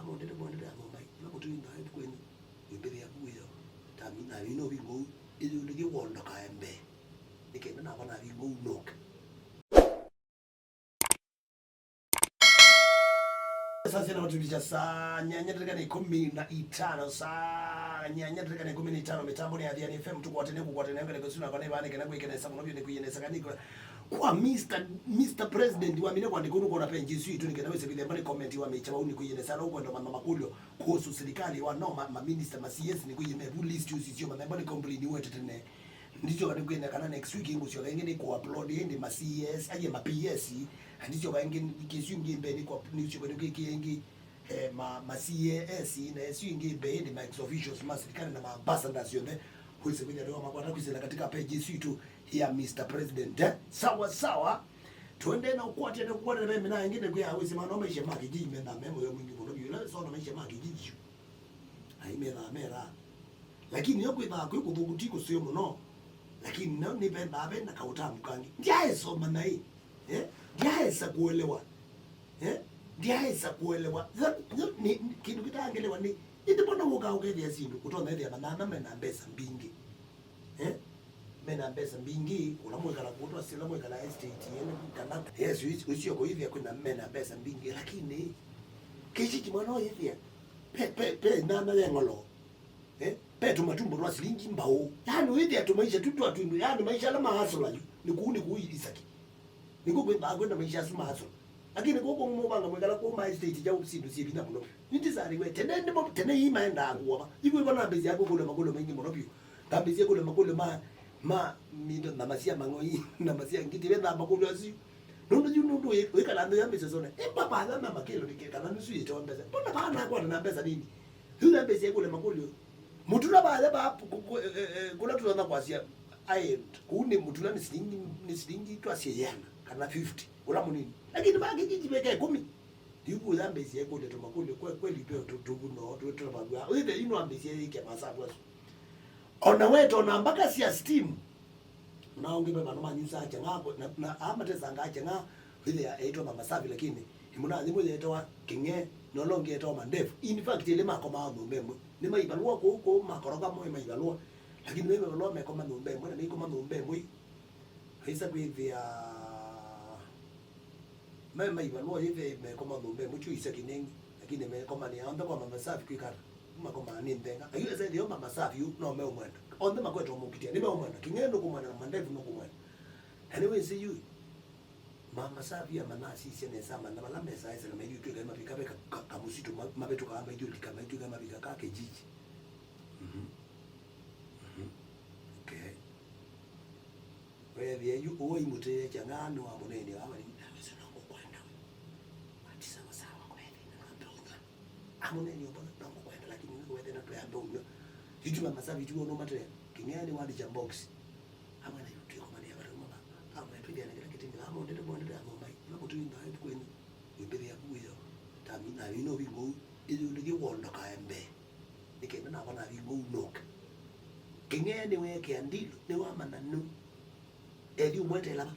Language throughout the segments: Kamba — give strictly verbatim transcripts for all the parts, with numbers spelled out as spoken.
Mundete, mundete ya Mombai, ĩla mũtũingaa ĩtukũ ĩno, wĩmbĩthĩa ku wĩoo. Tami, navinga ũvinga ũu, ĩyũlĩthye wondokae mbee. Nĩ kenda nakwa navinga ũu nũke. Sasa sina watupisha saa nyanya dakika na ikũmi na itano, saa nyanya dakika na ikũmi na itano, mĩtambo nĩ Athiani F M, tũkwatene, kũkwatene, ngale kũsuna kwa nĩ vane, kena kwĩkene sabu, nobyo nĩ kwĩyene saka nĩ kwa Kwa Mister, Mister President, wamine kwandĩka ũndũ kwona page isu itũ, nĩ kenda wĩse kwĩthĩa mbali comment wa mĩkya, vau nĩ kwĩyene sana, ũkwenda ũmanya makũlyo kuhusu serikali wa no ma, ma minister, ma C S, nĩ kwĩyene vu list isu sio, manya mbali complain wetete ne. Ndisyoka nĩ kwĩyene kana next week ngũsyoka ĩngĩ nĩ ku upload ĩndĩ ma C S, aye ma P S, ndisyoka ĩngĩ kĩsu ĩngĩ mbee nĩ ku, nĩ syoka nĩ kwĩkĩa ĩngĩ eh, ma, ma C A S na asu ĩngĩ mbee ĩndĩ ma ex officios ma serikali na ma ambassadors yonthe, wĩse kwĩthĩa nĩwamakwata kwĩsĩla katika page isu itũ ya Mister President, eh? Sawa sawa. Tuendee na ũkwatĩane, kũkwatĩana ve mĩnaa ĩngĩ nĩkwĩa wĩsĩ maana maisha ma kĩjiji mendaa me mũyo mwingĩ mũno vyũ. Ĩla wĩsona maisha ma kĩjiji yu, ai methaa meraa. Lakini yo kwĩthaa kwĩ kũthũku ti kũseo mũno. Lakini no nĩvendaa ve na kaũtamu kangĩ. Ndyaesoma naĩ. Eh? Ndyaesa kũelewa. Eh? Ndyaesa kũelewa. Yo, yo, nĩ, nĩ, kĩndũ kĩtaangelewa nĩ, ĩndĩ mbona wũkaa ũkethĩa syĩndũ, ũtonya ethĩa manana mena mbesa mbingĩ. Eh? Mena mbesa mbingĩ, ũla mwĩkala kũtwa sila mwĩkala estate yene kana. Yes, ũcio kũithĩa kwĩna mena mbesa mbingĩ, lakini kĩsiki mwana ũyĩthĩa pe, pe, pe nana ya ng'olo. Eh? Pe tũmatumbo twa silingi mbaũ. Yaani ũyĩthĩa tũmaisha tu twa twĩndũ, yaani maisha ala maasũla yu. Nĩ kũu, nĩ kũu isaki. Nĩkw'o kwĩthaa kwĩna maisha asu ma hustle. Lakini kũkũ mũvanga mwĩkala kũu ma estate kyaũ syĩndũ syĩ vinya mũno vyũ. Nĩndĩsaliwe, tene nĩmo, tene ii maendaa kũova. Yu kwĩva nambĩsya kwĩkũlya makũlyo maingĩ mũno vyũ. Ngambĩsya kũlya makũlyo ma, ma mindo na masya mang'oi, na masya ngiti, vethaa makũlyo asu. Nũndũ yu nũndũ wĩ, wĩkala nthĩ ya mĩsesone. Ĩ papa ala na makĩlo nĩkĩ, kana nusu yĩtewa mbesa. Mbona paa nakwata na mbesa nini? Yu nambĩsya kũlya makũlyo. Mũtula vaya va ku-, ku-, eh, eh, eh, kũla tũtonya kwasya, aĩ, kũu nĩ mũtula nĩ silingi, nĩ silingi twasye ĩana kana fifty, ũla mũnini. Lakini va kĩjiji veka ĩkũmi. Yu kũya mbĩsya ĩkũlya tũmakũlyo, kwe-, kweli twĩ tũ-, tũvuno, twĩ tũvavw'a. Wĩthe yu no ambĩsya yĩkĩa masavu asu. Ona wetona mbaka sya steam. Na ũngĩ ve vandũ manyusaa kyang'aa, na, na aa matesangaa kyang'aa, wĩthĩa eĩtwa Mama Safi, lakini ĩmwe na nyĩmbo yeetawa Kĩng'ee, na ũla ũngĩ eetawa Mandevu. In fact, elĩ makomaa nyũmba ĩmwe. Nĩ maivalũa kũu, kũu makoroka moĩ maivalũa. Lakini me maivalũa mekoma nyũmba ĩmwe, na meikoma nyũmba ĩmwe. Aisa kwĩthĩa me maivalũa yĩve mekoma nyũmba ĩmwe, kyo isa kĩnengi, lakini mekomanĩa onthe kwa Mama Safi kwĩkata. Makomaa nĩ nthenga. Ayu esa ĩthĩo Mama Safi yu no meũmwenda. Onthe makwetwa mũkitia, nĩ meũmwenda. Kĩng'ee nũkũmwenda na Mandevu nũkũmwenda. Na nĩwĩsĩ yu, Mama Safi amanya asisya nesa, amanya vala mesaĩsĩla mailyũkĩte mavika ve ka-, ka-, kamũsitũ ma-, mavĩtũkaa maithyũlika, maitw'ĩka mavika ka kĩjiji. Mhm. Mhm. Okay. Weethĩa yu ũũ imũtĩĩe kyang'aa nĩwamũneenea vava nĩ ndawĩsĩ no ngũkwenda we. Ati sawa sawa, kũvethi na nambe ũnyw'a. Amũneenea ũmwe no ngũkwenda, lakini we kũvethi na twĩambe ũnyw'a. Yu tuma masavi tiwo nũmatĩĩa. Kĩng'ea nĩ wandĩkya box. Amwe na yu twĩkomanĩa vata uma va. Amwe twĩthĩa na kĩla kĩtĩnĩ. Amwe ndete mwendete ya Mombai. Ĩla mũtũingaa ĩtukũ ĩno. Wĩmbĩthĩa ku wĩoo. Tami na wĩno vingũ. Ĩyũlĩthye wondokae mbee. Nĩ kenda nakwa nathi ngũu nũke. Kĩng'ee nĩweekĩa ndilũ, nĩwamanya nũ. Ethi ũmweteela va?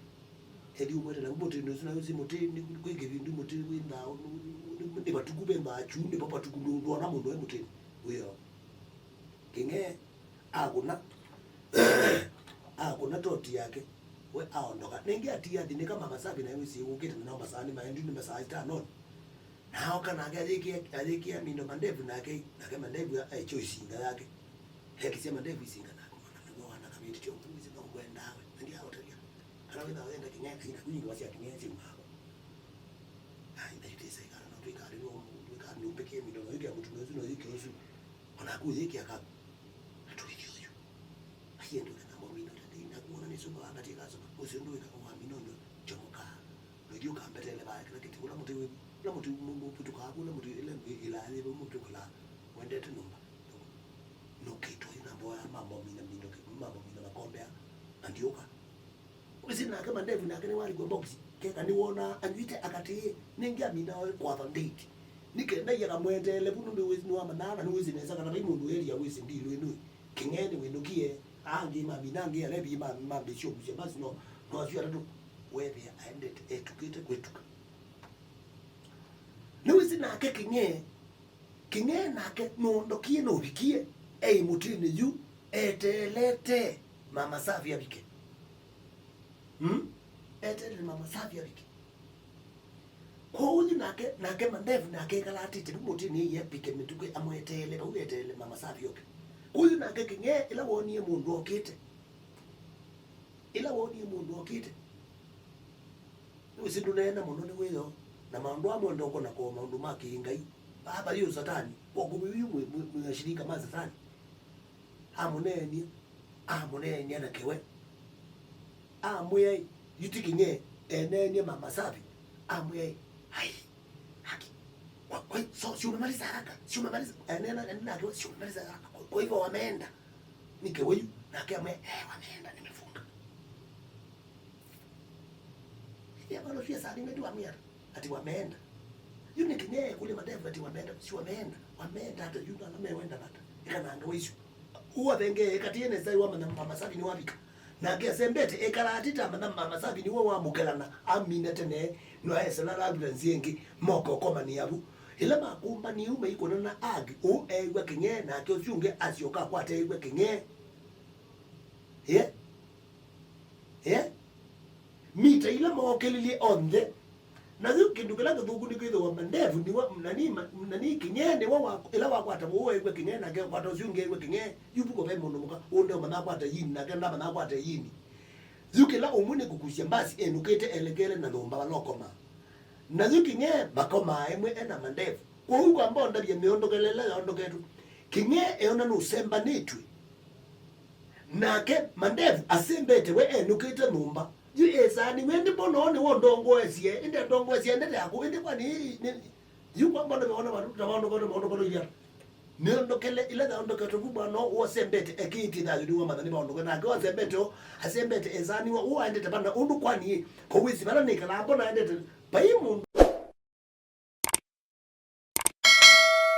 Ethi ũmweteela va? Mũtĩnĩ ũsu nayo si mũtĩ, nĩ, kwĩ kĩvindu mũtĩ wĩ nthao, nĩ, nĩ, nĩ vatuku ve nthao kyu, nĩ va vatuku ndũ-, ndwona mũndũ e mũtĩnĩ. Wĩoo. Kĩng'ee akũna, akũna toti yake, we aondoka. Nĩngĩ atiĩ athi nĩ kama masavi naye wĩsĩ ũkĩte na nao masaa nĩ maendu nĩ masaa itanoni. Na aoka nake ayĩkĩa, ayĩkĩa Mindo Mandevu nake, nake Mandevu aĩkya ĩsinga yake. Ekĩsya Mandevu ĩsinga nake, mwana nĩguo wana kavĩti tyo mbuzi no ngwendaa we. Na ndiaũtavya. Kana wĩtha wenda Kĩng'ee, kaina kwingi wasya Kĩng'ee syĩ mwako. Ai, na yutisa ikala no twĩkale no twĩkale no mbeke Mindo no yũkĩa mũtumia ũsu no yũkĩa ũsu. Ona kũyĩkĩa kavu. Na tũithi ũyu. Asiendũke na momino tete, na kuona nĩ sũmba wakati kasoma. Ũcio ndũĩka kwa mino nyo, chomoka. Nũthi ũkambeteele vaa kĩla kĩtĩ, ũla mũtĩ wĩ, ũla mũtĩ mũ-, mũvĩtũkaa kũla mũtĩ ĩla ĩ-, ĩlaa yĩ vau mũtĩ ũkalaa, wendete nyũmba. Nũkĩtwa yu na mboya mambo mina mindo kĩ-, mambo mina makombea, na ndiũka. Wĩsĩ nake Mandevu nake nĩwalikwa box, keka nĩwona anyw'ĩte akatĩĩ, nĩngĩ amina kwatha date. Nĩ kenda iye akamweteele vu nũndũ wĩsĩ nĩwamanaa na nĩwĩsĩ nesa kana vai mũndũ area wĩsĩ ndilũ ĩno. Kĩng'ee nĩwĩnũkie, angĩ mamina, angĩ alevi ma-, mambĩsya ũkusya, basi no, no asu atatũ weethĩa aendete etũkĩte kwĩtũka. Nĩwĩsĩ nake Kĩng'ee, Kĩng'ee nake nũondokie, nũvikie, ei mũtĩnĩ yu, eteelete Mama Safi avike. Hmm? Eteelete Mama Safi avike. Kwoou yu nake, nake Mandevu nake ekalatĩte vu mũtĩnĩ ĩĩ apike mĩtũkĩ amweteele vau, eteele Mama Safi oke. Kwoou yu nake Kĩng'ee ĩla woonie mũndũ okĩte, ĩla woonie mũndũ okĩte, nĩwĩsĩ ndũneena mũno nĩ wĩoo, na maũndũ amwe ndoko na koo maũndũ ma kĩngai. Vaa vai ũsatani, kwa kũvĩ yu mwĩ, mwĩ, mwĩ ashirika ma satani. Amũneenie, amũneenia na kĩwe. Amwĩa, yu ti Kĩng'ee, eneenie Mama Safi. Amwĩa, ai, haki. Kwa, kwa, so, si umemaliza haraka, si umemaliza. Enena, enena na kĩwe, si umemaliza haraka. Kwa, kwa hivyo wameenda. Ni kĩwe yu, nake amwĩa, eh, wameenda, nimefunga. Ya bado pia saa nne tu wameenda. Ati wameenda. Yu ni Kĩng'ee kule Mandevu ati wameenda, si wameenda. Wameenda hata yu na mewenda bata. Ika na anga wesu. Uwa thenge ekatie ne sai wa Mama Safi nĩwavika. Nake asembete ekala atita Mama Safi nĩwe wamũkela na amina tene no esela labda nziengi moko komani yavu. Ila makumbani ume ikona na agi u ewa Kĩng'ee nake ũsu ũngĩ asyoka akwate ewa Kĩng'ee. Yeah. Eh? Mita ila mookĩlilye onthe. Na yu kĩndũ kĩla kĩthũku nĩ kwĩthĩwa Mandevu nĩwe, nani, ma- nani Kĩng'ee nĩwe wa, ĩla wakwata ũũ eĩw'a Kĩng'ee nake akwata ũsu ũngĩ eĩw'a Kĩng'ee. Yu vuko ve mũndũ mũka ũndeũmanya akwata yini nake ndamanya akwata yini. Yu kĩla ũmwe nĩ kũkusya mbasi enũkĩte elekele na nyũmba vala ũkomaa. Na yu Kĩng'ee makomaa ĩmwe ena Mandevu. Kwoou kwamba ũndavye mĩondokele ĩla yaondoketwe. Kĩng'ee eona nũsembanĩtw'e. Nake Mandevu asembete we enũkĩte nyũmba. Yu ĩsaani we ndi mbona one wondongoesye, ĩndĩ andongoesye ndete yaku, ĩndĩ kwani yu kwa mbona meona vandu ta maondo kono maondo kono iliana. Nĩondokele ila yaondoketwe vu mwana ũũ wasembete ekĩĩtie thayũ nĩ wamanya nĩ maondo kono nake wasembete o asembete ĩsaani wa ũũ aendete vana ũndũ kwani ĩ kowĩsi vala nĩkalaa mbona aendete vai mũndũ.